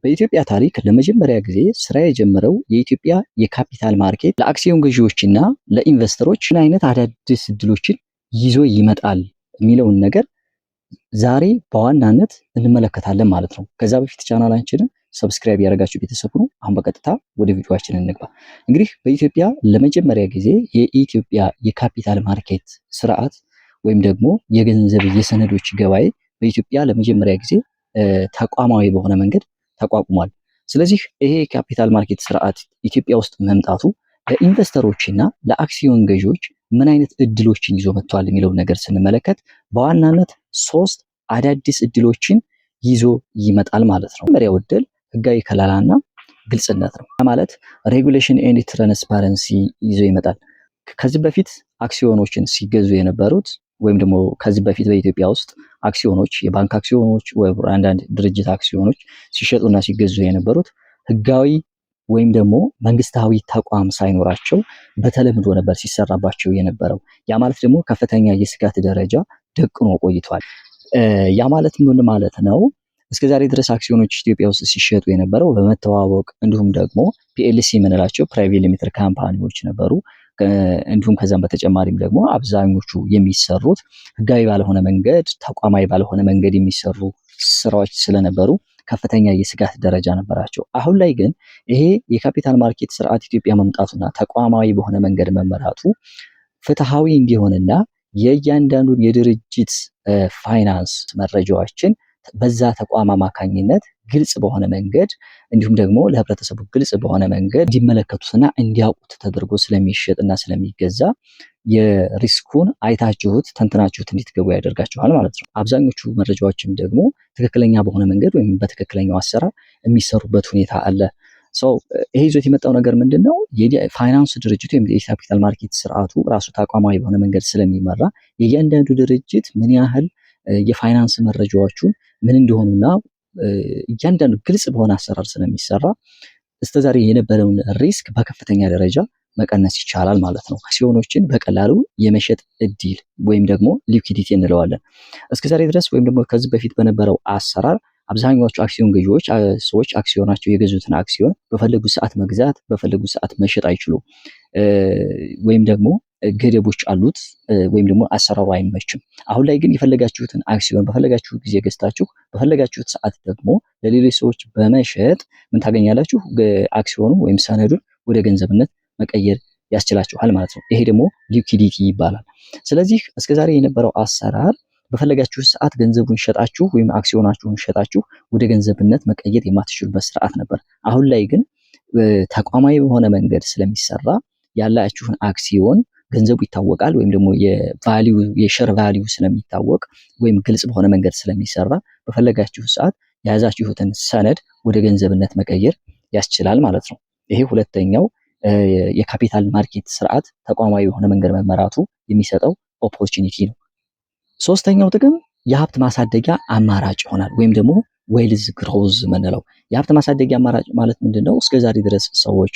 በኢትዮጵያ ታሪክ ለመጀመሪያ ጊዜ ስራ የጀመረው የኢትዮጵያ የ capital market ለአክሲዮን ገዢዎችና ለኢንቨስተሮች ምን አይነት አዳዲስ እድሎችን ይዞ ይመጣል የሚለውን ነገር ዛሬ በዋናነት እንመለከታለን ማለት ነው። ከዛ በፊት ቻናላችንን subscribe ያደረጋችሁ ቤተሰብ ሁኑ። አሁን በቀጥታ ወደ ቪዲዮአችን እንግባ። እንግዲህ በኢትዮጵያ ለመጀመሪያ ጊዜ የኢትዮጵያ የ capital market ስርዓት ወይም ደግሞ የገንዘብ የሰነዶች ገበያ በኢትዮጵያ ለመጀመሪያ ጊዜ ተቋማዊ በሆነ መንገድ ተቋቁሟል። ስለዚህ ይሄ የ capital market ስርዓት ኢትዮጵያ ውስጥ መምጣቱ ለኢንቨስተሮችና ለአክሲዮን ገዢዎች ምን አይነት እድሎችን ይዞ መጥቷል የሚለውን ነገር ስንመለከት በዋናነት ሶስት አዳዲስ እድሎችን ይዞ ይመጣል ማለት ነው። መጀመሪያው እድል ህጋዊ ከለላና ግልጽነት ነው። ማለት regulation and transparency ይዞ ይመጣል። ከዚህ በፊት አክሲዮኖችን ሲገዙ የነበሩት ወይም ደግሞ ከዚህ በፊት በኢትዮጵያ ውስጥ አክሲዮኖች፣ የባንክ አክሲዮኖች ወይም አንዳንድ ድርጅት አክሲዮኖች ሲሸጡና ሲገዙ የነበሩት ህጋዊ ወይም ደግሞ መንግስታዊ ተቋም ሳይኖራቸው በተለምዶ ነበር ሲሰራባቸው የነበረው። ያ ማለት ደግሞ ከፍተኛ የስጋት ደረጃ ደቅኖ ቆይቷል። ያ ማለት ምን ማለት ነው? እስከዛሬ ድረስ አክሲዮኖች ኢትዮጵያ ውስጥ ሲሸጡ የነበረው በመተዋወቅ እንዲሁም ደግሞ PLC የምንላቸው private limited company ዎች ነበሩ። እንዲሁም ከዛም በተጨማሪም ደግሞ አብዛኞቹ የሚሰሩት ህጋዊ ባልሆነ መንገድ፣ ተቋማዊ ባልሆነ መንገድ የሚሰሩ ስራዎች ስለነበሩ ከፍተኛ የስጋት ደረጃ ነበራቸው። አሁን ላይ ግን ይሄ የ capital market ስርዓት ኢትዮጵያ መምጣቱና ተቋማዊ በሆነ መንገድ መመራቱ ፍትሃዊ እንዲሆንና የእያንዳንዱን የድርጅት ፋይናንስ መረጃዎችን በዛ ተቋም አማካኝነት ግልጽ በሆነ መንገድ እንዲሁም ደግሞ ለህብረተሰቡ ግልጽ በሆነ መንገድ እንዲመለከቱትና እንዲያውቁት ተደርጎ ስለሚሸጥና ስለሚገዛ የ risk ኡን አይታችሁት ተንትናችሁት እንድትገቡ ያደርጋችኋል ማለት ነው። አብዛኞቹ መረጃዎችም ደግሞ ትክክለኛ በሆነ መንገድ ወይም በትክክለኛው አሰራር የሚሰሩበት ሁኔታ አለ። So ይሄ ይዞት የመጣው ነገር ምንድን ነው? የፋይናንስ ድርጅቱ ወይም የ capital market ስርዓቱ ራሱ ተቋማዊ በሆነ መንገድ ስለሚመራ የእያንዳንዱ ድርጅት ምን ያህል የፋይናንስ መረጃዎቹን ምን እንደሆኑና እያንዳንዱ ግልጽ በሆነ አሰራር ስለሚሰራ እስከዛሬ የነበረውን risk በከፍተኛ ደረጃ መቀነስ ይቻላል ማለት ነው። አክሲዮኖችን በቀላሉ የመሸጥ እድል ወይም ደግሞ liquidity እንለዋለን። እስከዛሬ ድረስ ወይም ደግሞ ከዚህ በፊት በነበረው አሰራር አብዛኛዎቹ አክሲዮን ገዢዎች ሰዎች አክሲዮናቸው የገዙትን አክሲዮን በፈለጉ ሰዓት መግዛት፣ በፈለጉ ሰዓት መሸጥ አይችሉም። ወይም ደግሞ ገደቦች አሉት ወይም ደግሞ አሰራሩ አይመችም። አሁን ላይ ግን የፈለጋችሁትን አክሲዮን በፈለጋችሁት ጊዜ ገዝታችሁ በፈለጋችሁት ሰዓት ደግሞ ለሌሎች ሰዎች በመሸጥ ምን ታገኛላችሁ? አክሲዮኑ ወይም ሰነዱን ወደ ገንዘብነት መቀየር ያስችላችኋል ማለት ነው። ይሄ ደግሞ liquidity ይባላል። ስለዚህ እስከዛሬ የነበረው አሰራር በፈለጋችሁ ሰዓት ገንዘቡን ሸጣችሁ ወይም አክሲዮናችሁን ሸጣችሁ ወደ ገንዘብነት መቀየር የማትችሉበት ስርዓት ነበር። አሁን ላይ ግን ተቋማዊ በሆነ መንገድ ስለሚሰራ ያላችሁን አክሲዮን ገንዘቡ ይታወቃል፣ ወይም ደግሞ የ value የ share value ስለሚታወቅ ወይም ግልጽ በሆነ መንገድ ስለሚሰራ በፈለጋችሁ ሰዓት የያዛችሁትን ሰነድ ወደ ገንዘብነት መቀየር ያስችላል ማለት ነው። ይሄ ሁለተኛው የ capital market ስርዓት ተቋማዊ በሆነ መንገድ መመራቱ የሚሰጠው opportunity ነው። ሶስተኛው ጥቅም የሀብት ማሳደጊያ አማራጭ ይሆናል ወይም ደግሞ wealth growth የምንለው። የሀብት ማሳደጊያ አማራጭ ማለት ምንድን ነው? እስከ ዛሬ ድረስ ሰዎች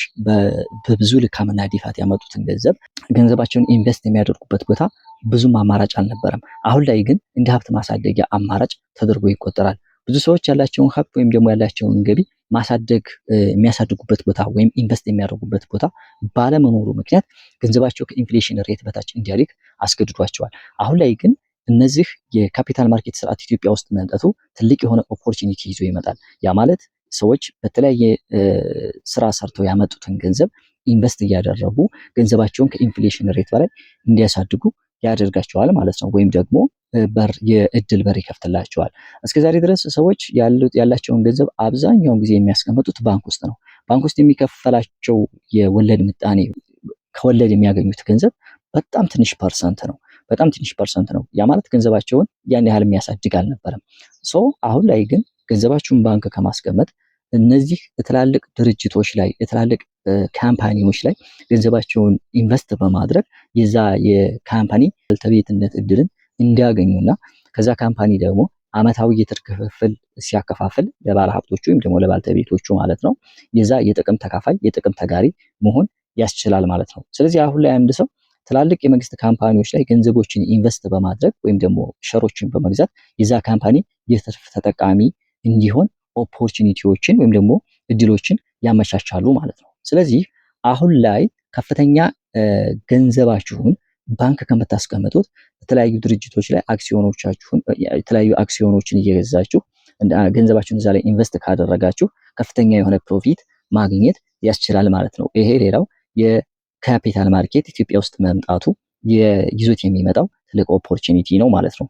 በብዙ ድካምና ልፋት ያመጡትን ገንዘብ ገንዘባቸውን invest የሚያደርጉበት ቦታ ብዙም አማራጭ አልነበረም። አሁን ላይ ግን እንደ ሀብት ማሳደጊያ አማራጭ ተደርጎ ይቆጠራል። ብዙ ሰዎች ያላቸውን ሀብት ወይም ደግሞ ያላቸውን ገቢ ማሳደግ የሚያሳድጉበት ቦታ ወይም invest የሚያደርጉበት ቦታ ባለመኖሩ ምክንያት ገንዘባቸው ከ inflation rate በታች እንዲያድግ አስገድዷቸዋል። አሁን ላይ ግን እነዚህ የ capital market ስርዓት ኢትዮጵያ ውስጥ መምጣቱ ትልቅ የሆነ opportunity ይዞ ይመጣል። ያ ማለት ሰዎች በተለያየ ስራ ሰርተው ያመጡትን ገንዘብ invest እያደረጉ ገንዘባቸውን ከ inflation rate በላይ እንዲያሳድጉ ያደርጋቸዋል ማለት ነው። ወይም ደግሞ በር የእድል በር ይከፍትላቸዋል። እስከዛሬ ድረስ ሰዎች ያላቸውን ገንዘብ አብዛኛውን ጊዜ የሚያስቀምጡት ባንክ ውስጥ ነው። ባንክ ውስጥ የሚከፈላቸው የወለድ ምጣኔ ከወለድ የሚያገኙት ገንዘብ በጣም ትንሽ percent ነው። በጣም ትንሽ percent ነው። ያ ማለት ገንዘባቸውን ያን ያህል የሚያሳድግ አልነበረም። So አሁን ላይ ግን ገንዘባችሁን ባንክ ከማስቀመጥ እነዚህ ትላልቅ ድርጅቶች ላይ፣ ትላልቅ company ዎች ላይ ገንዘባቸውን invest በማድረግ የዛ የ company ባለቤትነት እድልን እንዲያገኙና ከዛ company ደግሞ አመታዊ የትርፍ ክፍፍል ሲያከፋፍል ለባለ ሀብቶቹ ወይም ደግሞ ለባለቤቶቹ ማለት ነው፣ የዛ የጥቅም ተካፋይ፣ የጥቅም ተጋሪ መሆን ያስችላል ማለት ነው። ስለዚህ አሁን ላይ አንድ ሰው ትላልቅ የመንግስት company ዎች ላይ ገንዘቦችን invest በማድረግ ወይም ደግሞ share ኦችን በመግዛት የዛ company የትርፍ ተጠቃሚ እንዲሆን opportunity ዎችን ወይም ደግሞ እድሎችን ያመቻቻሉ ማለት ነው። ስለዚህ አሁን ላይ ከፍተኛ ገንዘባችሁን ባንክ ከምታስቀምጡት በተለያዩ ድርጅቶች ላይ አክሲዮኖቻችሁን፣ የተለያዩ አክሲዮኖችን እየገዛችሁ ገንዘባችሁን እዛ ላይ invest ካደረጋችሁ ከፍተኛ የሆነ profit ማግኘት ያስችላል ማለት ነው። ይሄ ሌላው የ capital market ኢትዮጵያ ውስጥ መምጣቱ ይዞት የሚመጣው ትልቅ opportunity ነው ማለት ነው።